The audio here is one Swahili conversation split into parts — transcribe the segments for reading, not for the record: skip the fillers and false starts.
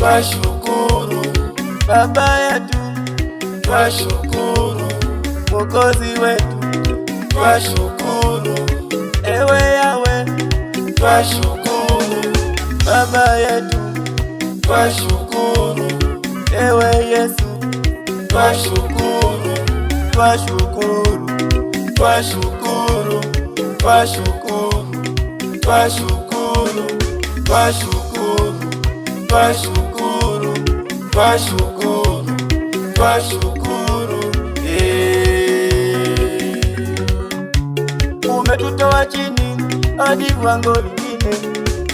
Twashukuru Baba yetu, twashukuru, Mwokozi wetu, twashukuru, ewe Yawe, twashukuru, Baba yetu, twashukuru, ewe Yesu, twashukuru, twashukuru, twashukuru, twashukuru, twashukuru, twashukuru, twashukuru, twashukuru, twashukuru, eh. Umetutoa chini hadi viwango vingine,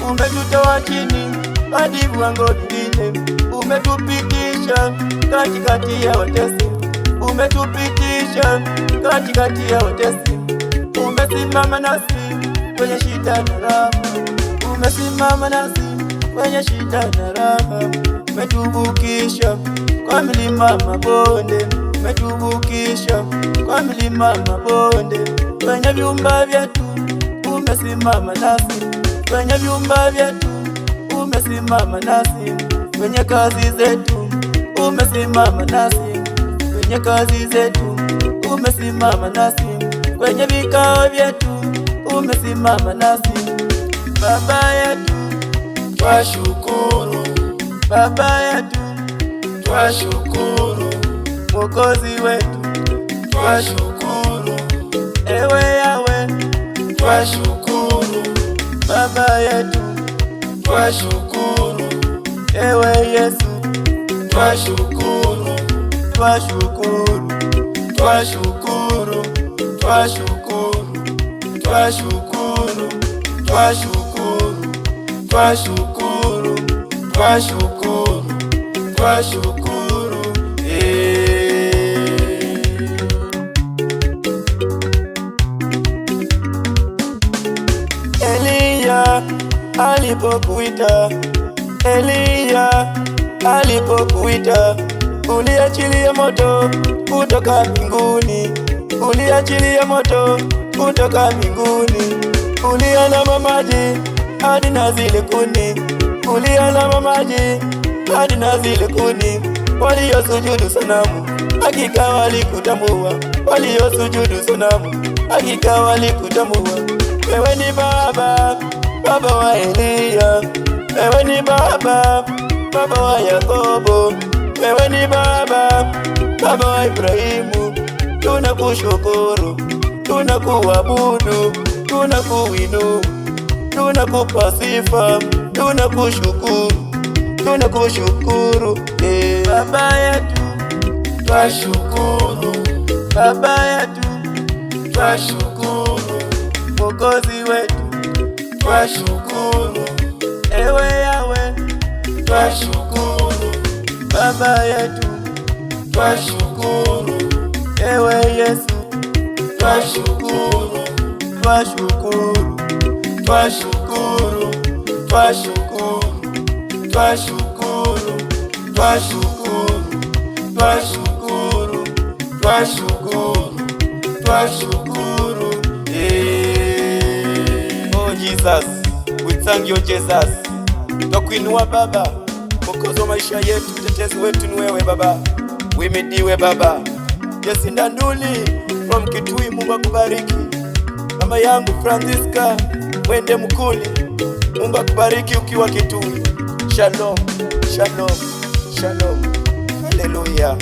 umetutoa chini hadi viwango vingine, umetupitisha katikati ya watesi, umetupitisha katikati ya watesi, umesimama nasi kwenye shida na raha, umesimama nasi kwenye shida na raha, umetuvukisha kwa milima mabonde, umetuvukisha kwa milima mabonde, kwenye vyumba vyetu umesimama nasi, kwenye vyumba vyetu umesimama nasi, kwenye kazi zetu umesimama nasi, kwenye kazi zetu umesimama nasi, kwenye vikao vyetu umesimama nasi, Baba yetu, Twashukuru, Baba yetu, twashukuru, Mwokozi wetu, twashukuru, ewe Yawe, twashukuru, Baba yetu, twashukuru, ewe Yesu, twashukuru, twashukuru, twashukuru, twashukuru, twashukuru, twashukuru, twashukuru, twashukuru, twashukuru, eh. Eliya alipokuita, Eliya alipokuita, uliachilia moto kutoka mbinguni, uliachilia moto kutoka mbinguni, ulialama maji hadi na zile kuni, ulialama maji hadi na zile kuni, waliosujudu sanamu hakika walikutambua, waliosujudu sanamu hakika walikutambua. Wewe ni Baba, Baba wa Eliya, wewe ni Baba, Baba wa Yakobo, wewe ni Baba, Baba wa Ibrahimu. Tunakushukuru, tunakuabudu, tunakuinua, tunakupa sifa, tunakushukuru, tunakushukuru, eh. Baba yetu, Twashukuru, Baba yetu, twashukuru, Mwokozi wetu, twashukuru, ewe Yawe, twashukuru, Baba yetu, twashukuru, ewe Yesu, twashukuru, twashukuru, twashukuru, twashukuru, twashukuru, twashukuru, twashukuru, twashukuru, twashukuru, eh. Oh Jesus, we thank you Jesus. Twakuinua Baba, Mwokozi wa maisha yetu, mtetezi wetu ni wewe Baba. Uhimidiwe Baba. Jesinda Nduli from Kitui, Mungu akubariki. Mama yangu Francisca Mwende Mkuli, Mungu akubariki ukiwa Kitui. Shalom, shalom, shalom. Haleluya.